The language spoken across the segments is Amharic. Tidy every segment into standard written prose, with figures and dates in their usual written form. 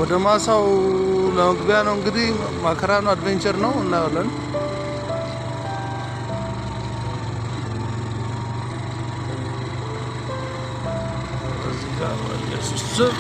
ወደ ማሳው ለመግቢያ ነው እንግዲህ፣ መከራ ነው፣ adventure ነው፣ እናየዋለን። እዚህ ጋር በኢየሱስ ስም።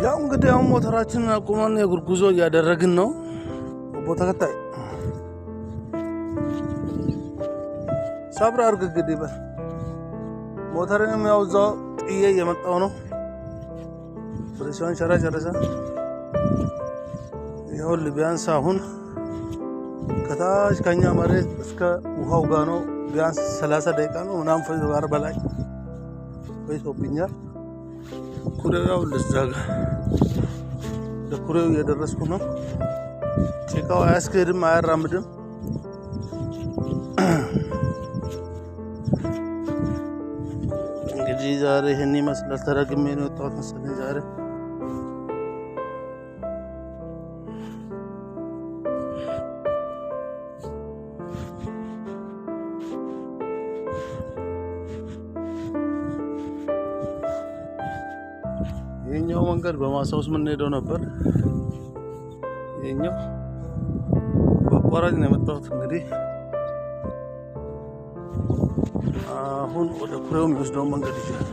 ያው እንግዲህ አሁን ሞተራችንን አቁመን የእግር ጉዞ እያደረግን ነው። ቦ ተከታይ ሰብር አድርግ እንግዲህ በል። ሞተርንም ያው እዛው ጥዬ እየመጣሁ ነው። ፍሪሲዮን ሸራ ጨርሰ ይኸውልህ፣ ቢያንስ አሁን ከታች ከኛ መሬት እስከ ውሃው ጋ ነው፣ ቢያንስ 30 ደቂቃ ነው ምናምን ፈጅ በላይ ፈጅቶብኛል። ኩሬው ያው እዛ ጋ ወደ ኩሬው እየደረስኩ ነው። ጭቃው አያስኬድም፣ አያራምድም። እንግዲህ ዛሬ ይህን ይመስላል። ተረግሜ ነው የወጣሁት መሰለኝ ዛሬ። ይሄኛው መንገድ በማሳ ውስጥ የምንሄደው ነበር። ይሄኛው በአቋራጭ ነው የመጣሁት። እንግዲህ አሁን ወደ ኩሬው የሚወስደውን መንገድ ይችላል።